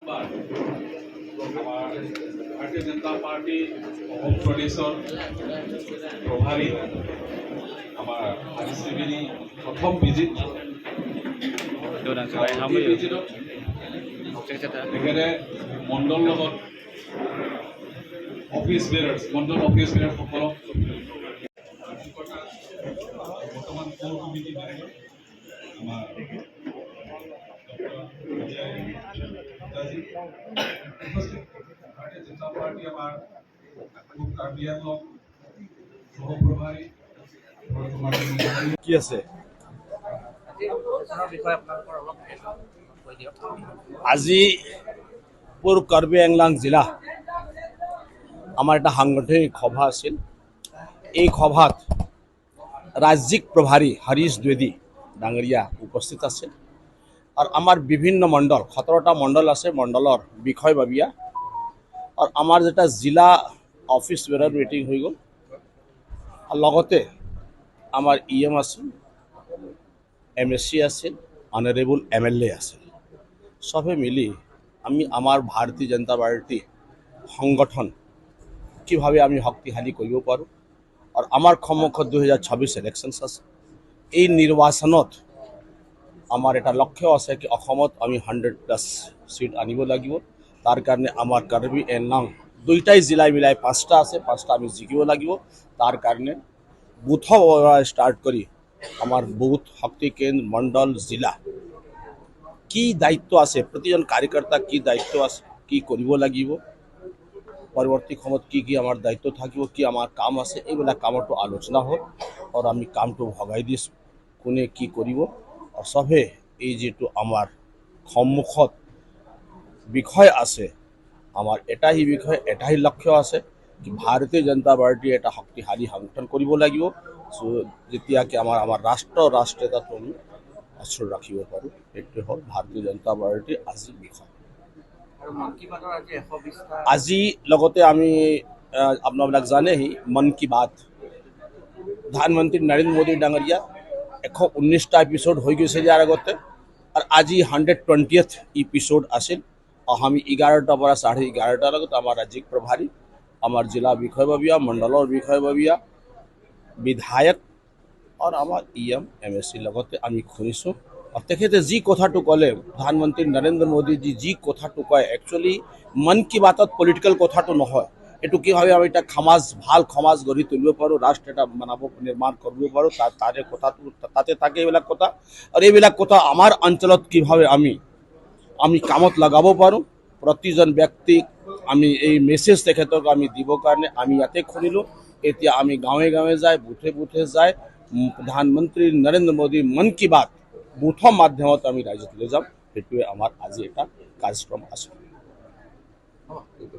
আমাৰ ভাৰতীয় জনতা পাৰ্টি অসম প্ৰদেশৰ প্ৰভাৰী আমাৰ হৰিশ দ্বিবেদী প্ৰথম ভিজিট। এই ভিজিটত তেখেতে মণ্ডল লগত অফিচ বেৰাৰ্ছ, মণ্ডল অফিচ বেৰাৰসকলক, বৰ্তমান কোৰ কমিটি মেম্বাৰ আমাৰ ডক্টৰ বিজয় গুপ্তাজী উপস্থিত, ভাৰতীয় জনতা পাৰ্টি আমাৰ পূব কাৰ্বি আংলং সহপ্ৰভাৰী ভৰত কুমাৰ সিং ডাঙৰীয়া। কি আছে? আজি সেশনৰ বিষয়ে আপোনালোকৰ অলপ কৈ দিয়ক। আজি পূব কাৰ্বি আংলং জিলা আমাৰ এটা সাংগঠনিক সভা আছিল। এই সভাত ৰাজ্যিক প্ৰভাৰী হৰিশ দ্বিবেদী ডাঙৰীয়া উপস্থিত আছিল আৰু আমাৰ বিভিন্ন মণ্ডল, 17টা মণ্ডল আছে, মণ্ডলৰ বিষয়ববীয়া আৰু আমাৰ যেটা জিলা অফিচ বেৰাৰ মিটিং হৈ গ'ল। আৰু লগতে আমাৰ ই এম আছিল, এম এছ চি আছিল, অনাৰেবল এম এল এ আছিল। চবে মিলি আমি আমাৰ ভাৰতীয় জনতা পাৰ্টি সংগঠন কিভাৱে আমি শক্তিশালী কৰিব পাৰোঁ আৰু আমাৰ সন্মুখত 2026 ইলেকশ্যনছ আছে। এই নিৰ্বাচনত আমাৰ এটা লক্ষ্য আছে কি অসমত আমি 100+ চিট আনিব লাগিব। তাৰ কাৰণে আমাৰ কাৰ্বি আংলং দুইটাই জিলাই মিলাই পাঁচটা আছে, পাঁচটা আমি জিকিব লাগিব। তাৰ কাৰণে বুথৰ পৰা ষ্টাৰ্ট কৰি আমাৰ বুথ শক্তি কেন্দ্ৰ, মণ্ডল, জিলা কি দায়িত্ব আছে, প্ৰতিজন কাৰ্যকৰ্তা কি দায়িত্ব আছে, কি কৰিব লাগিব, পৰৱৰ্তী সময়ত কি কি আমাৰ দায়িত্ব থাকিব, কি আমাৰ কাম আছে, এইবিলাক কামতো আলোচনা হ'ল আৰু আমি কামটো ভগাই দিছোঁ, কোনে কি কৰিব। আৰু চবে এই যিটো আমাৰ সন্মুখত বিষয় আছে, আমাৰ এটাই বিষয়, এটাই লক্ষ্য আছে কি ভাৰতীয় জনতা পাৰ্টি এটা শক্তিশালী সংগঠন কৰিব লাগিব, চ' যেতিয়া কি আমাৰ আমাৰ ৰাষ্ট্ৰীয়তাটো আমি অটুট ৰাখিব পাৰোঁ। সেইটোৱে হ'ল ভাৰতীয় জনতা পাৰ্টীৰ আজি বিষয়। আৰু মন কী বাতৰ আজি 120টা আজি লগতে আমি আপোনাবিলাক জানেহি, মন কী বাত প্ৰধানমন্ত্ৰী নৰেন্দ্ৰ মোদী ডাঙৰীয়া 119টা এপিছ'ড হৈ গৈছে ইয়াৰ আগতে আৰু আজি 120th episode আছিল। আৰু আমি 11টাৰ পৰা 11:30টাৰ লগত আমাৰ ৰাজ্যিক প্ৰভাৰী, আমাৰ জিলা বিষয়ববীয়া, মণ্ডলৰ বিষয়ববীয়া, বিধায়ক আৰু আমাৰ ই এম, এম এছ চিৰ লগতে আমি শুনিছোঁ। আৰু তেখেতে যি কথাটো ক'লে, প্ৰধানমন্ত্ৰী নৰেন্দ্ৰ মোদীজী যি কথাটো কয়, একচুৱেলি মন কী বাতত পলিটিকেল কথাটো নহয়। এইটো কি হয়, আমি এটা সমাজ, ভাল সমাজ গঢ়ি তুলিব পাৰোঁ, ৰাষ্ট্ৰ এটা বনাব, নিৰ্মাণ কৰিব পাৰোঁ, তাৰে কথাটো তাতে থাকে। এইবিলাক কথা আৰু এইবিলাক কথা আমাৰ অঞ্চলত কিভাৱে আমি আমি কামত লগাব পাৰোঁ, প্ৰতিজন ব্যক্তিক আমি এই মেছেজ তেখেতক আমি দিবৰ কাৰণে আমি ইয়াতে শুনিলোঁ। এতিয়া আমি গাঁৱে গাঁৱে যায়, বুথে বুথে যায়, প্ৰধানমন্ত্ৰী নৰেন্দ্ৰ মোদীৰ মন কী বাত বুথৰ মাধ্যমত আমি ৰাইজত লৈ যাম। সেইটোৱে আমাৰ আজি এটা কাৰ্যক্ৰম আছে। হ'ব।